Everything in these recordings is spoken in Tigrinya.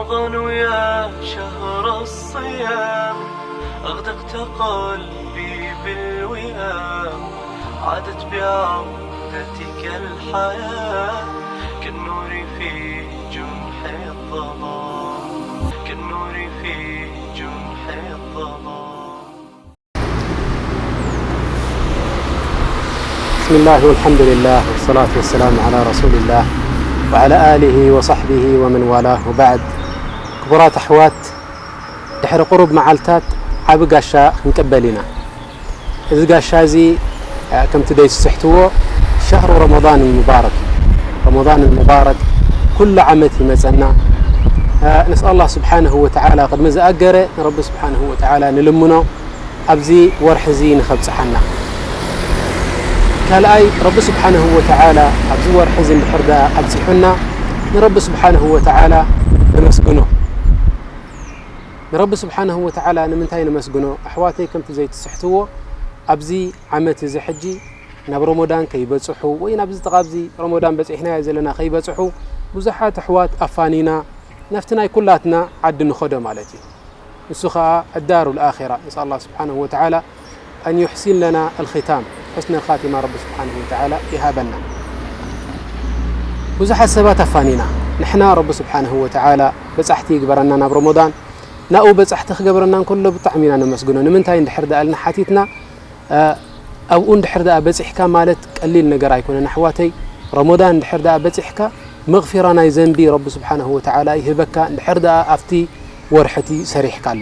رمضان يا شهر الصيام، أغدقت قلبي بالوئام، عادت بعودتك الحياة، كالنور في جنح الظلام، كالنور في جنح الظلام. بسم الله والحمد لله والصلاة والسلام على رسول الله وعلى آله وصحبه ومن والاه، وبعد. ክቡራት ኣሕዋት፣ ድሕሪ ቁሩብ መዓልታት ዓቢ ጋሻ ክንቅበል ኢና። እዚ ጋሻ እዚ፣ እ፣ ከምቲ ደይትስሕትዎ፣ ሸህሩ ረመዳን ሙባረክ፣ ረመዳን ሙባረክ ኩሉ ዓመት ይመጸና። እ፣ ነስኣል ኣላህ ስብሓነሁ ወተዓላ፣ ቅድሚ ዝኣገረ ንረቢ ስብሓነሁ ወተዓላ ንልምኖ፣ ኣብዚ ወርሒ እዚ ንኸብጽሓና። ካልኣይ፣ ረቢ ስብሓነሁ ወተዓላ ኣብዚ ወርሒ እዚ እንድሕር ደኣ ኣብጺሑና፣ ንረቢ ስብሓነሁ ወተዓላ ነመስግኖ። ንረቢ ስብሓነሁ ወተዓላ ንምንታይ ነመስግኖ? ኣሕዋተይ፣ ከምቲ ዘይትስሕትዎ፣ ኣብዚ ዓመት እዚ ሕጂ ናብ ረመዳን ከይበጽሑ ወይ ናብዚ ጥቓ ኣብዚ ረመዳን በጺሕናዮ ዘለና ከይበጽሑ ብዙሓት ኣሕዋት ኣፋኒና ናብቲ ናይ ኩላትና ዓዲ ንኸዶ ማለት እዩ። ንሱ ኸኣ ኣዳሩ ልኣኺራ። ንስኣል ኣላህ ስብሓነሁ ወተዓላ ኣን ዩሕሲን ለና ኣልኺታም፣ ሑስነል ኻቲማ ረቢ ስብሓነሁ ወተዓላ ይሃበና። ብዙሓት ሰባት ኣፋኒና። ንሕና ረቢ ስብሓነሁ ወተዓላ በጻሕቲ ይግበረና ናብ ረመዳን። ናብኡ በጻሕቲ ክገብረና እንከሎ ብጣዕሚ ኢና ነመስግኖ። ንምንታይ እንድሕር ደኣ ኢልና ሓቲትና፣ እ፣ ኣብኡ እንድሕር ደኣ በጺሕካ ማለት ቀሊል ነገር ኣይኮነን ኣሕዋተይ። ረመዳን እንድሕር ደኣ በጺሕካ መግፊራ ናይ ዘንቢ ረቢ ስብሓነሁ ወተዓላ ይህበካ፣ እንድሕር ደኣ ኣብቲ ወርሒ እቲ ሰሪሕካሉ።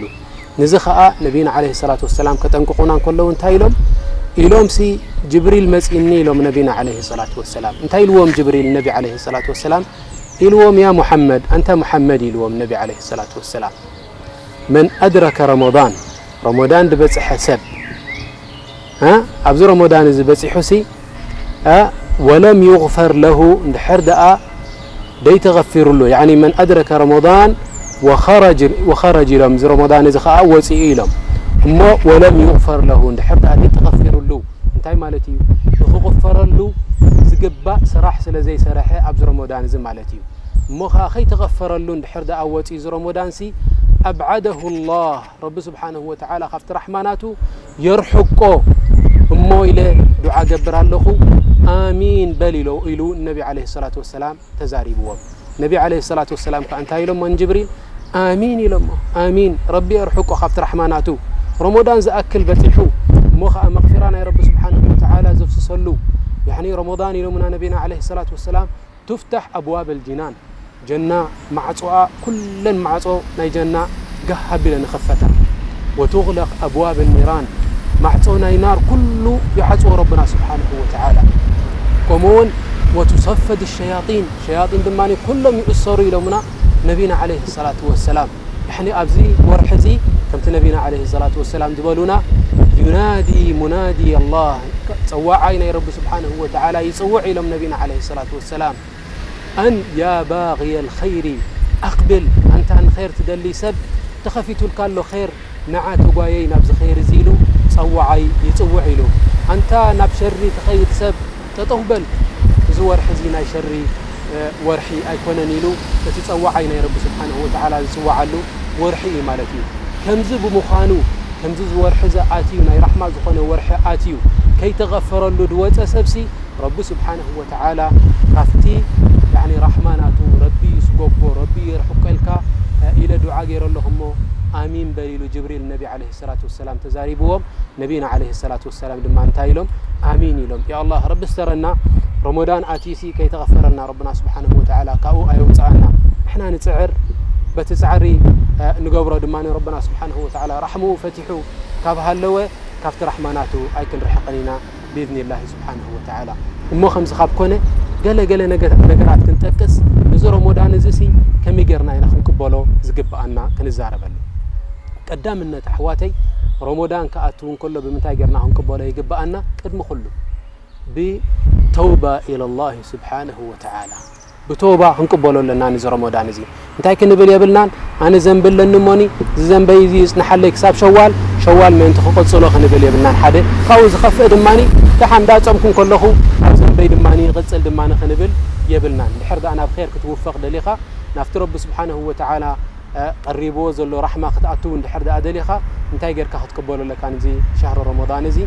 ነዚ ኸኣ ነቢና ዓለይሂ ሰላቱ ወሰላም ከጠንቅቑና እንከለዉ እንታይ ኢሎም? ኢሎምሲ ጅብሪል መጺእኒ ኢሎም ነቢና ዓለይሂ ሰላቱ ወሰላም። እንታይ ኢልዎም ጅብሪል ነቢ ዓለይሂ ሰላቱ ወሰላም? ኢልዎም ያ ሙሓመድ፣ ኣንታ ሙሓመድ ኢልዎም ነቢ ዓለይሂ ሰላቱ ወሰላም። መን ኣድረከ ረመዳን፣ ረመዳን ዝበጽሐ ሰብ፣ እ፣ ኣብዚ ረመዳን እዚ በጺሑሲ፣ እ፣ ወለም ዩግፈር ለሁ፣ እንድሕር ደኣ ደይተገፊሩሉ፣ ያዕኒ መን ኣድረከ ረመዳን ወኸረጅ፣ ወኸረጅ ኢሎም፣ እዚ ረመዳን እዚ ኸኣ ወጺኡ ኢሎም። እሞ ወለም ዩግፈር ለሁ፣ እንድሕር ደኣ ደይተገፊሩሉ፣ እንታይ ማለት እዩ? ንኽቕፈረሉ ዝግባእ ስራሕ ስለ ዘይሰረሐ ኣብዚ ረመዳን እዚ ማለት እዩ። እሞ ኸኣ ከይተቐፈረሉ እንድሕር ደኣ ወጺኡ እዚ ረመዳንሲ፣ ኣብዓደሁ ላህ፣ ረቢ ስብሓነሁ ወተዓላ ካብቲ ራሕማ ናቱ የርሕቆ እሞ ኢለ ዱዓ ገብር ኣለኹ፣ ኣሚን በል ኢሎ፣ ኢሉ ነቢ ዓለይሂ ሰላቱ ወሰላም ተዛሪብዎም። ነቢ ዓለይሂ ሰላቱ ወሰላም ከኣ እንታይ ኢሎሞ ንጅብሪል? ኣሚን ኢሎሞ። ኣሚን፣ ረቢ የርሕቆ ካብቲ ራሕማ ናቱ። ረመዳን ዝኣክል በጺሑ እሞ ኸኣ መግፊራ ናይ ረቢ ስብሓነሁ ወተዓላ ዘፍስሰሉ፣ ያዕኒ ረመዳን ኢሎምና ነቢና ዓለይሂ ሰላቱ ወሰላም፣ ቱፍታሕ ኣብዋብ ኣልጅናን፣ ጀና ማዕጾኣ፣ ኩለን ማዕጾ ናይ ጀና ጋህ ኣቢለን ይኸፈታ። ወቱግለቕ ኣብዋብ ኒራን፣ ማዕጾ ናይ ናር ኩሉ ይዓጽዎ ረብና ስብሓንሁ ወተዓላ። ከምኡውን ወቱሰፈድ ሸያጢን፣ ሸያጢን ድማ ኩሎም ይእሰሩ ኢሎምና ነቢና ዓለይሂ ሰላቱ ወሰላም። ያዕኒ ኣብዚ ወርሒ እዚ ከምቲ ነቢና ዓለይሂ ሰላቱ ወሰላም ዝበሉና፣ ዩናዲ ሙናዲ ኣላህ፣ ጸዋዓይ ናይ ረቢ ስብሓንሁ ወተዓላ ይጽውዕ ኢሎም ነቢና ዓለይሂ ሰላቱ ወሰላም። ኣን ያ ባግየል ኸይሪ ኣቕብል፣ ኣንታ ንኸይር ትደሊ ሰብ፣ ተኸፊቱልካ ኣሎ ኸይር፣ ንዓ ተጓየይ ናብዚ ኸይር እዚ ኢሉ ጸዋዓይ ይጽውዕ ኢሉ። ኣንታ ናብ ሸሪ ትኸይድ ሰብ፣ ጠጠው በል፣ እዚ ወርሒ እዚ ናይ ሸሪ፣ እ፣ ወርሒ ኣይኮነን ኢሉ እቲ ጸዋዓይ ናይ ረቢ ስብሓንሁ ወተዓላ ዝጽዋዓሉ ወርሒ እዩ ማለት እዩ። ከምዚ ብምዃኑ፣ ከምዚ እዚ ወርሒ እዚ ኣትዩ፣ ናይ ራሕማ ዝኾነ ወርሒ ኣትዩ፣ ከይተቐፈረሉ ዝወጸ ሰብሲ፣ ረቢ ስብሓንሁ ወተዓላ ካብቲ፣ ያዕኒ፣ ራሕማ ናቱ ረቢ ይስጎጎ፣ ረቢ የርሕቀልካ፣ እ፣ ኢለ ዱዓ ገይረ ኣለኹ እሞ፣ ኣሚን በል ኢሉ ጅብሪል ነቢ ዓለይሂ ሰላቱ ወሰላም ተዛሪብዎም። ነቢና ዓለይሂ ሰላቱ ወሰላም ድማ እንታይ ኢሎም? ኣሚን ኢሎም። ያ ኣላህ፣ ረቢ ስተረና፣ ረመዳን ኣትዩሲ ከይተቐፈረልና ረብና ስብሓንሁ ወተዓላ ካብኡ ኣየውፅኣና። ንሕና ንፅዕር፣ በቲ ፃዕሪ፣ እ፣ ንገብሮ ድማ ረብና ስብሓንሁ ወተዓላ ራሕምኡ ፈቲሑ ካብ ሃለወ ካብቲ ራሕማ ናቱ ኣይክንርሕቕን ኢና ብኢዝኒላሂ ስብሓንሁ ወተዓላ። እሞ ከምዚ ካብ ኮነ ገለ ገለ ነገ-፣ ነገራት ክንጠቅስ፣ እዚ ረመዳን እዚሲ ከመይ ጌርና ኢና ክንቅበሎ ዝግብኣና ክንዛረበሉ። ቀዳምነት ኣሕዋተይ፣ ረመዳን ክኣቱ እንከሎ ብምንታይ ጌርና ክንቅበሎ ይግብኣና? ቅድሚ ኩሉ ብተውባ ኢለላሂ ስብሓንሁ ወተዓላ። ብተውባ ክንቅበሎ ኣለና ነዚ ረመዳን እዚ። እንታይ ክንብል የብልናን፣ ኣነ ዘንቢ ኣለኒ እሞኒ፣ እዚ ዘንበይ እዚ ይጽንሓለይ ክሳብ ሸዋል፣ ሸዋል ምእንቲ ክቕጽሎ ክንብል የብልናን። ሓደ፣ ካብኡ ዝኸፍእ ድማኒ፣ ደሓን እንዳጾምኩ እንከለኹ፣ ኣብ ዘንበይ ድማኒ ይቕጽል ድማኒ ክንብል የብልናን። እንድሕር ደኣ ናብ ኸይር ክትውፈቕ ደሊኻ፣ ናብቲ ረቢ ስብሓንሁ ወተዓላ ቀሪብዎ ዘሎ ራሕማ ክትኣቱ እውን ድሕር ደኣ ደሊኻ፣ እንታይ ጌርካ ክትቅበሎ ኣለካ? ነዚ ሸህሪ ረመዳን እዚ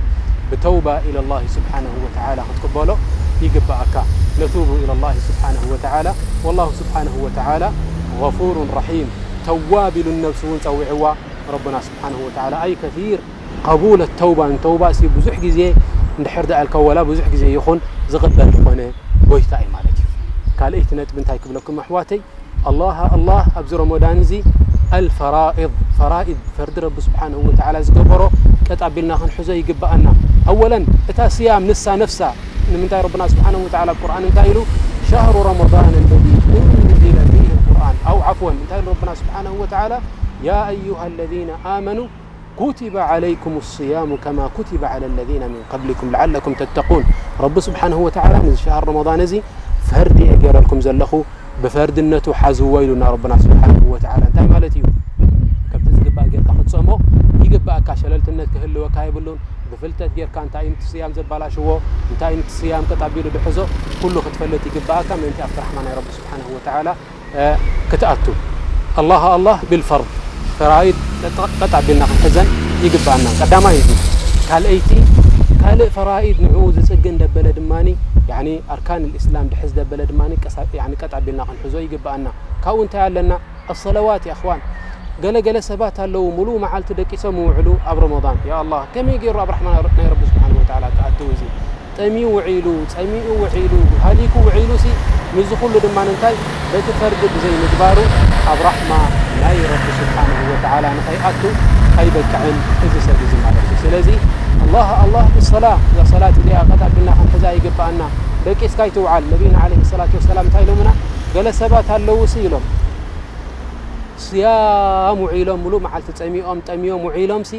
ብተውባ ኢለላሂ ስብሓነሁ ወተዓላ ክትቅበሎ ይግብኣካ። ነቱቡ ኢለላሂ ስብሓነሁ ወተዓላ፣ ወላሁ ስብሓነሁ ወተዓላ ገፉሩን ረሒም፣ ተዋብ ኢሉ ነብሱ እውን ጸዊዕዋ ረብና ስብሓነሁ ወተዓላ። ኣይ ከሲር ቀቡለት ተውባ፣ ንተውባ ሲ ብዙሕ ግዜ እንድሕር ደኣ ኢልካ፣ ወላ ብዙሕ ግዜ ይኹን ዝቕበል ዝኾነ ጎይታ እዩ ማለት እዩ። ካልኣይቲ ነጥቢ እንታይ ክብለኩም ኣሕዋተይ? ኣላህ ኣላህ ኣብዚ ረመዳን እዚ ኣልፈራኢድ፣ ፈራኢድ፣ ፈርዲ ረቢ ስብሓነሁ ወተዓላ ዝገበሮ ቀጥ ኣቢልና ክንሕዞ ይግብኣና። ኣወለን እታ ስያም ንሳ ነፍሳ ንምንታይ ረብና ስብሓነሁ ወተዓላ ኣብ ቁርኣን እንታይ ኢሉ? ሸህሩ ረመዳን ኣለዚ ኡንዚለ ፊሂ ልቁርኣን፣ ኣው ዓፍወን እንታይ ኢሉ ረብና ስብሓነሁ ወተዓላ? ያ ኣዩሃ ለዚነ ኣመኑ ኩቲበ ዓለይኩም ስያሙ ከማ ኩቲበ ዓለ ለዚነ ሚን ቀብሊኩም ለዓለኩም ተተቁን። ረቢ ስብሓንሁ ወተዓላ ነዚ ሸሃር ረመዳን እዚ ፈርዲ እየ ገይረልኩም ዘለኹ፣ ብፈርድነቱ ሓዝዎ ኢሉና ረብና ስብሓንሁ ወተዓላ። እንታይ ማለት እዩ? ከምቲ ዝግባእ ጌርካ ክትጸሞ ይግባእካ። ሸለልትነት ክህልወካ የብሉን። ብፍልጠት ጌርካ እንታይ እዩ ነቲ ስያም ዘባላሽዎ፣ እንታይ እዩ ነቲ ስያም ቀጥ ኣቢሉ ዝሕዞ፣ ኩሉ ክትፈልጥ ይግባእካ። ምእንቲ ኣብቲ ራሕማ ናይ ረቢ ስብሓንሁ ወተዓላ ክትኣቱ። ኣላህ ኣላህ ቢልፈርድ፣ ፈራኢድ ቀጥ ኣቢልና ክንሕዘን ይግብኣና። ቀዳማይ እዚ። ካልኣይቲ፣ ካልእ ፈራኢድ ንዕኡ ዝጽግን ደበለ ድማኒ፣ ያኒ ኣርካን ልእስላም ድሕዝ ደበለ ድማኒ ቀሳ-፣ ያኒ ቀጥ ኣቢልና ክንሕዞ ይግብኣና። ካብኡ እንታይ ኣለና? ኣሰለዋት፣ ያ ኣኽዋን። ገለ ገለ ሰባት ኣለዉ፣ ሙሉእ መዓልቲ ደቂሶም ይውዕሉ ኣብ ረመዳን። ያ ኣላህ፣ ከመይ ገይሩ ኣብ ራሕማ ናይ ረቢ ስብሓንሁ ወተዓላ ክኣትው እዚ? ጠምዩ ውዒሉ፣ ጸሚኡ ውዒሉ፣ ሃሊኩ ውዒሉሲ፣ ምስዚ ኩሉ ድማ እንታይ? በቲ ፈርዲ ብዘይምግባሩ ኣብ ራሕማ ናይ ረቢ ስብሓንሁ ወተዓላ ንኸይኣቱ ኣይበቅዕን እዚ ሰብ እዚ ማለት እዩ። ስለዚ ኣላህ ኣላህ ብሰላ፣ እዛ ሰላት እዚኣ ቀጥ ኣቢልና ክንሕዛ ይግብኣና። ደቂስካ ኣይትውዓል። ነቢና ዓለይሂ ሰላቱ ወሰላም እንታይ ኢሎምና? ገለ ሰባት ኣለዉሲ ኢሎም፣ ስያም ውዒሎም፣ ሙሉእ መዓልቲ ጸሚኦም፣ ጠምዮም ውዒሎምሲ፣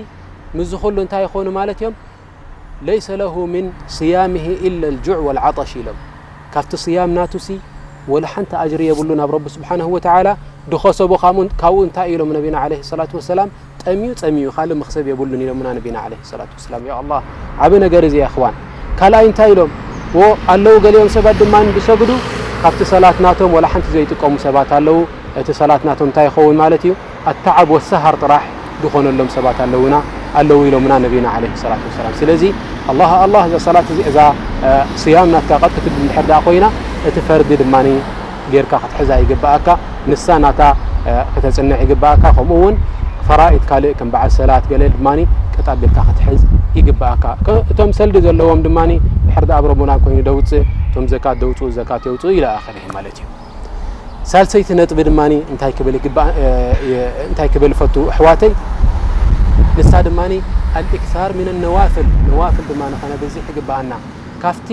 ምስዚ ኩሉ እንታይ ይኾኑ ማለት እዮም? ለይሰ ለሁ ሚን ስያሚሂ ኢላ ልጁዕ ወልዓጠሽ ኢሎም። ካብቲ ስያም ናቱሲ ወላ ሓንቲ ኣጅሪ የብሉን ኣብ ረቢ ስብሓንሁ ወተዓላ። ድኸሰቦ ካብኡ፣ ካብኡ እንታይ ኢሎም ነቢና ዓለይሂ ሰላቱ ወሰላም? ጠምዩ፣ ጸሚዩ፣ ካልእ መኽሰብ የብሉን ኢሎምና ነቢና ዓለይሂ ሰላቱ ወሰላም። ያ ኣላህ፣ ዓቢ ነገር እዚ ያ እኽዋን። ካልኣይ እንታይ ኢሎም? ዎ፣ ኣለዉ ገሊኦም ሰባት ድማ ዝሰግዱ፣ ካብቲ ሰላት ናቶም ወላ ሓንቲ ዘይጥቀሙ ሰባት ኣለዉ። እቲ ሰላት ናቶም እንታይ ይኸውን ማለት እዩ? ኣተዓብ ወሰሃር ጥራሕ ዝኾነሎም ሰባት ኣለዉና፣ ኣለዉ ኢሎምና ነቢና ዓለይሂ ሰላቱ ወሰላም። ስለዚ ኣላህ ኣላህ እዛ ሰላት እዚ፣ እዛ፣ እ፣ ስያም ናትካ ቀጥ ክትብል እንድሕር ደኣ ኮይና፣ እቲ ፈርዲ ድማ ጌርካ ክትሕዛ ይግብኣካ። ንሳ ናታ፣ እ፣ ከተጽንዕ ይግብኣካ። ከምኡ እውን ፈራኢድ ካልእ ከም በዓል ሰላት ገለ ድማ ቀጥ ኣቢልካ ክትሕዝ ይግብኣካ። ከ-፣ እቶም ሰልዲ ዘለዎም ድማ ድሕር ደኣ ኣብ ረመዳን ኮይኑ ደውጽእ፣ እቶም ዘካት ደውጽኡ ዘካት የውጽኡ ኢለ ኣኸለ ማለት እዩ። ሳልሰይቲ ነጥቢ ድማ እንታይ ክብል ይግባእ፣ እ፣ እ፣ እንታይ ክብል ፈቱ ኣሕዋተይ? ንሳ ድማ ኣልኢክታር ሚን ነዋፍል፣ ነዋፍል ድማ ከነብዝሕ ይግብኣና። ካብቲ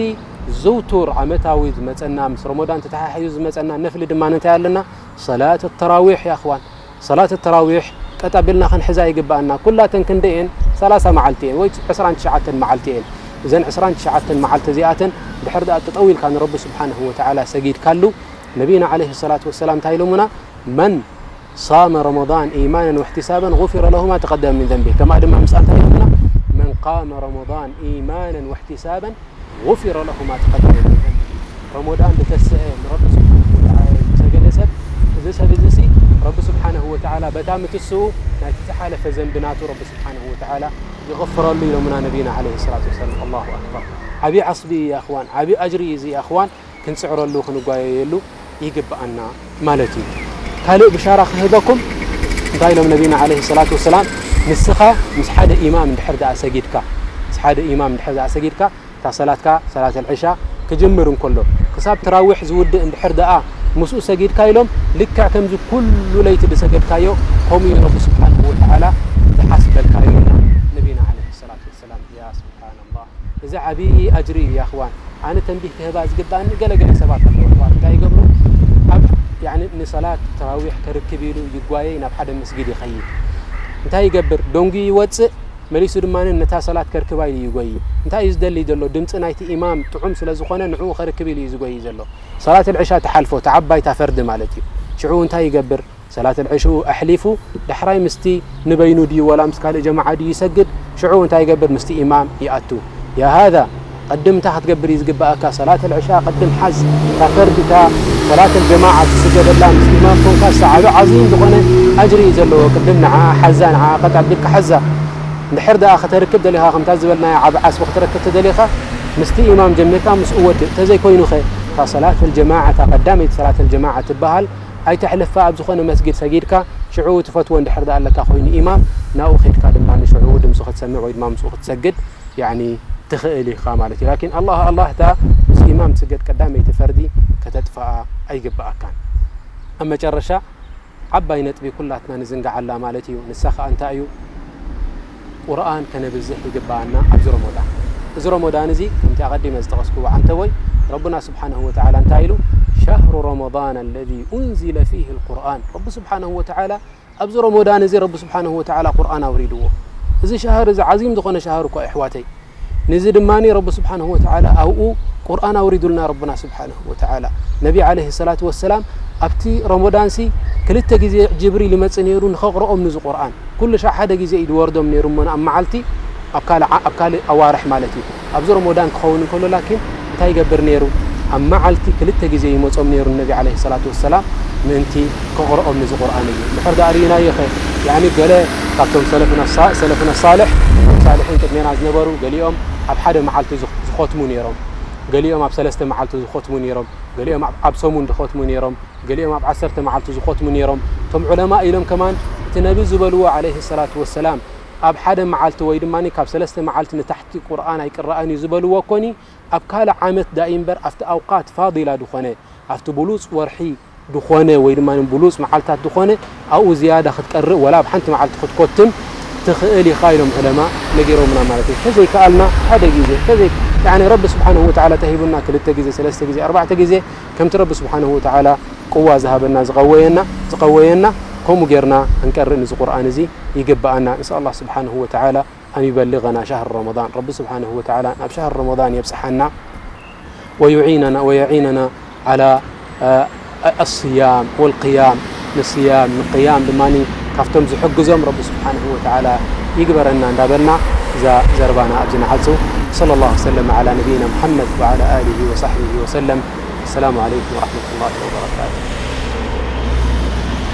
ዝውቱር ዓመታዊ ዝመጸና፣ ምስ ረመዳን ተተሓሒዙ ዝመጸና ነፍሊ ድማ እንታይ ኣለና? ሰላት ተራዊሕ ያ እኽዋን። ሰላት ተራዊሕ ቀጥ ኣቢልና ክንሕዛ ይግብኣና። ኩላተን ክንደየን? ሰላሳ መዓልቲ እየን ወይ ዕስራን ትሽዓተን መዓልቲ እየን። እዘን ዕስራን ትሽዓተን መዓልቲ እዚኣተን ድሕር ደኣ ጠጠው ኢልካ ንረቢ ስብሓንሁ ወተዓላ ሰጊድካሉ፣ ነቢና ዓለይሂ ሰላቱ ወሰላም እንታይ ኢሎምና? መን ሳመ ረመዳን ኢማናን ወሕቲሳበን ጉፊረ ለሁ ማ ተቀደመ ሚን ዘንቢ። ከማኡ ድማ ምስኣ እንታይ ኢሎምና? መን ቃመ ረመዳን ኢማናን ወሕቲሳበን ጉፊረ ለሁ ማ ተቀደመ ሚን ዘንቢ። ረመዳን ዝተስአ ንረቢ ስብሓንሁ ወተዓላ ዝሰገደ ሰብ፣ እዚ ሰብ እዚ ሲ ረቢ ስብሓንሁ ወተዓላ በታ ምትስኡ ናይቲ ዝሓለፈ ዘንቢ ናቱ ረቢ ስብሓንሁ ወተዓላ ይቕፍረሉ ኢሎምና ነቢና ዓለይሂ ሰላቱ ወሰላም። ኣላሁ ኣክበር። ዓብዪ ዓስቢ እዩ ያ እኽዋን፣ ዓብዪ ኣጅሪ እዩ እዚ ያ እኽዋን። ክንጽዕረሉ ክንጓየየሉ ይግብኣና ማለት እዩ። ካልእ ብሻራ ክህበኩም፣ እንታይ ኢሎም ነቢና ዓለይሂ ሰላቱ ወሰላም? ንስኻ ምስ ሓደ ኢማም እንድሕር ደኣ ሰጊድካ፣ ምስ ሓደ ኢማም እንድሕር ደኣ ሰጊድካ፣ እታ ሰላትካ፣ ሰላት ኣልዕሻ ክጅምር እንከሎ፣ ክሳብ ትራዊሕ ዝውድእ እንድሕር ደኣ ምስኡ ሰጊድካ ኢሎም፣ ልክዕ ከምዚ ኩሉ ለይቲ ዝሰገድካዮ፣ ከምኡ እዩ ረቢ ስብሓንሁ ወተዓላ ዝሓስበልካ ኢሎምና ነቢና ዓለይሂ ሰላቱ ወሰላም። ያ ስብሓንላህ። እዚ ዓብዪ ኣጅሪ እዩ፣ ያ እኽዋን። ኣነ ተንቢህ ክህባ ዝግባእኒ፣ ገለ ገለ ሰባት ኣለዉ፣ እኽዋን፣ እንታይ ይገብሩ? ኣብ፣ ያኒ፣ ንሰላት ተራዊሕ ከርክብ ኢሉ ይጓየይ፣ ናብ ሓደ መስጊድ ይኸይድ። እንታይ ይገብር? ደንጉዩ ይወጽእ፣ መሊሱ ድማ ነታ ሰላት ከርክባ ኢሉ ይጎይ። እንታይ እዩ ዝደሊ ዘሎ? ድምጺ ናይቲ ኢማም ጥዑም ስለ ዝኾነ፣ ንዕኡ ከርክብ ኢሉ እዩ ዝጎይ ዘሎ። ሰላት ኣልዕሻ ትሓልፎ፣ እታ ዓባይ፣ እታ ፈርዲ ማለት እዩ። ሽዑ እንታይ ይገብር? ሰላት ኣልዕሽኡ ኣሕሊፉ፣ ዳሕራይ ምስቲ ንበይኑ ድዩ ወላ ምስ ካልእ ጀማዓ ድዩ ይሰግድ? ሽዑ እንታይ ይገብር? ምስቲ ኢማም ይኣቱ። ያ ሃዛ፣ ቅድም እንታይ ክትገብር እዩ ዝግብኣካ? ሰላት ኣልዕሻ ቅድም ሓዝ፣ እታ ፈርዲ፣ እታ ሰላት ኣልጀማዓ ትስገደላ ምስ ኢማም ኮንካ፣ ሰዓቢ ዓዚም ዝኾነ ኣጅሪ እዩ ዘለዎ። ቅድም ንዓ ሓዛ፣ ንዓ ቀጥ ኣቢልካ ሓዛ። እንድሕር ደኣ ከተርክብ ደሊኻ፣ ከምታ ዝበልናያ ዓቢ ዓስቢ ክትረክብ ተደሊኻ፣ ምስቲ ኢማም ጀሚርካ ምስኡ ወድእ። ተዘይኮይኑኸ፣ እታ ሰላተል ጀማዓ፣ እታ ቀዳመይቲ ሰላተል ጀማዓ ትበሃል፣ ኣይተሕልፋ። ኣብ ዝኾነ መስጊድ ሰጊድካ፣ ሽዑ ትፈትዎ እንድሕር ደኣ ኣለካ ኮይኑ ኢማም፣ ናብኡ ኬድካ ድማ ንሽዑ ድምፁ ክትሰምዕ ወይ ድማ ምስኡ ክትሰግድ፣ ያኒ፣ ትኽእል ኢኻ ማለት እዩ። ላኪን ኣላህ፣ ኣላህ፣ እታ ምስ ኢማም ትስገድ ቀዳመይቲ ፈርዲ ከተጥፍኣ ኣይግብኣካን። ኣብ መጨረሻ፣ ዓባይ ነጥቢ ኩላትና ንዝንግዓላ ማለት እዩ። ንሳ ኸኣ እንታይ እዩ? ቁርኣን ከነብዝሕ ይግብኣና ኣብዚ ረመዳን። እዚ ረመዳን እዚ፣ ከምቲ ኣቐዲመ ዝጠቐስክዎ ዓንተቦይ፣ ረቡና ስብሓነሁ ወተዓላ እንታይ ኢሉ? ሸህሩ ረመዳን ኣለዚ ኡንዚለ ፊሂ ልቁርኣን። ረቢ ስብሓነሁ ወተዓላ ኣብዚ ረመዳን እዚ ረቢ ስብሓነሁ ወተዓላ ቁርኣን ኣውሪድዎ። እዚ ሸህር እዚ ዓዚም ዝኾነ ሸህር እኳ፣ ኣሕዋተይ። ነዚ ድማ ረቢ ስብሓነሁ ወተዓላ ኣብኡ ቁርኣን ኣውሪዱልና ረብና ስብሓነሁ ወተዓላ። ነቢ ዓለይሂ ሰላቱ ወሰላም ኣብቲ ረመዳንሲ ክልተ ግዜ ጅብሪል ይመጽእ ነይሩ ንኸቕርኦም ንዚ ቁርኣን። ኩሉ ሻዕ ሓደ ግዜ እዩ ዝወርዶም ነይሩ እሞ ኣብ መዓልቲ፣ ኣብ ካልእ ዓ-፣ ኣብ ካልእ ኣዋርሕ ማለት እዩ። ኣብዚ ረመዳን ክኸውን እንከሎ ላኪን እንታይ ይገብር ነይሩ? ኣብ መዓልቲ ክልተ ግዜ ይመጾም ነይሩ ነቢ ዓለይሂ ሰላቱ ወሰላም ምእንቲ ከቕርኦም ንዚ ቁርኣን እዚ። ድሕር ደኣ ርኢናዮ ኸ፣ ያኒ ገለ ካብቶም ሰለፍና ሳ-፣ ሰለፍና ሳልሕ፣ ሳልሒን ቅድሜና ዝነበሩ፣ ገሊኦም ኣብ ሓደ መዓልቲ ዝኽ-፣ ዝኸትሙ ነይሮም፣ ገሊኦም ኣብ ሰለስተ መዓልቲ ዝኸትሙ ነይሮም፣ ገሊኦም ኣብ፣ ኣብ ሰሙን ዝኸትሙ ነይሮም፣ ገሊኦም ኣብ ዓሰርተ መዓልቲ ዝኸትሙ ነይሮም። እቶም ዑለማ ኢሎም ከማን እቲ ነቢ ዝበልዎ ዓለይሂ ሰላቱ ወሰላም ኣብ ሓደ መዓልቲ ወይ ድማ ካብ ሰለስተ መዓልቲ ንታሕቲ ቁርኣን ኣይቅረኣን እዩ ዝበልዎ ኮኒ ኣብ ካልእ ዓመት ዳኢ እምበር ኣብቲ ኣውቃት ፋዲላ ዝኾነ ኣብቲ ብሉጽ ወርሒ ዝኾነ ወይ ድማ ብሉጽ መዓልታት ዝኾነ ኣብኡ ዝያዳ ክትቀርእ ወላ ኣብ ሓንቲ መዓልቲ ክትኮትም ትኽእል ኢኻ ኢሎም ዑለማ ነጊሮምና ማለት እዩ። ተዘይከኣልና ሓደ ግዜ፣ ተዘይ-፣ ያኒ ረቢ ስብሓነሁ ወተዓላ ተሂቡና ክልተ ግዜ፣ ሰለስተ ግዜ፣ ኣርባዕተ ግዜ ከምቲ ረቢ ስብሓነሁ ወተዓላ ቅዋ ዝሃበና ዝቐወየና፣ ዝቐወየና ከምኡ ጌርና ክንቀርእ ንዚ ቁርኣን እዚ ይግብኣና። ንስኣል ኣላህ ስብሓነሁ ወተዓላ ኣን ዩበልገና ሸህር ረመዳን። ረቢ ስብሓነሁ ወተዓላ ናብ ሸህር ረመዳን የብጽሓና። ወዩዒነና ወየዒነና ዓላ፣ አ፣ ኣስያም ወልቅያም፣ ንስያም ንቅያም ድማ ካብቶም ዝሕግዞም ረቢ ስብሓነሁ ወተዓላ ይግበረና እንዳበልና እዛ ዘረባና ኣብዚ ንዓጹ። ሰለላሁ ወሰለም ዓላ ነቢይና ሙሓመድ ወዓላ ኣሊሂ ወሳሕቢሂ ወሰለም። ኣሰላሙ ዓለይኩም ወረሕመቱላሂ ወበረካቱ።